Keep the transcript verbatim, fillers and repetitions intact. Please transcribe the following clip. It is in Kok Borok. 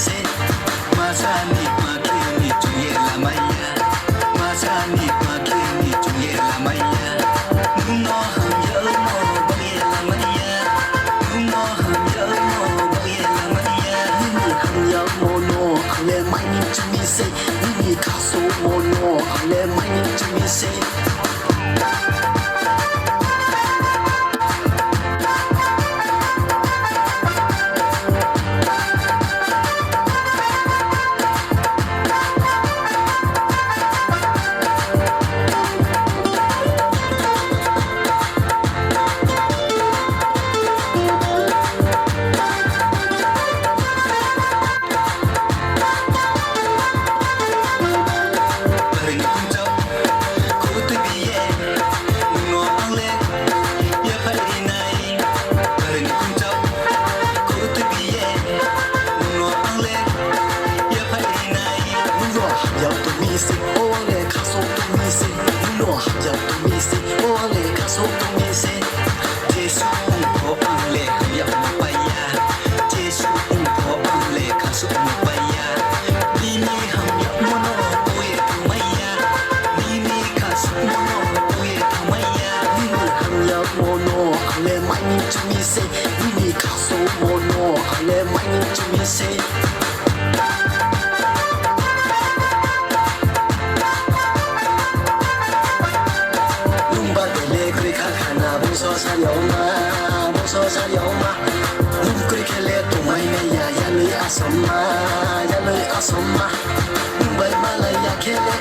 Masani makhini chunge lamaya. Masani makhini chunge lamaya. Nuno hamya mo baye lamaya. Nuno hamya mo baye lamaya. Nini hamya mono ale maini chumi se. Nini khaso mono ale maini chumi se. Nuno hamya tumi se, o ale khaso tumi se. Nuno hamya tumi se, o ale khaso tumi se. Jesu ungkho ang le hamya ungpaiya. Jesu ungkho ang le khasu ungpaiya. Nini hamya mono uye thumaiya. Nini khasu mono uye thumaiya. Nini hamya mono ang le maini chumi se. Nini khasu mono ang le maini chumi se. Nungba dele kwrwi kha khana bungso sariyaoma, bungso sariyaoma. Nung kwrwi khele tongmai maya, yanwi asomma, yanwi asomma. Nungbai malai ya khele.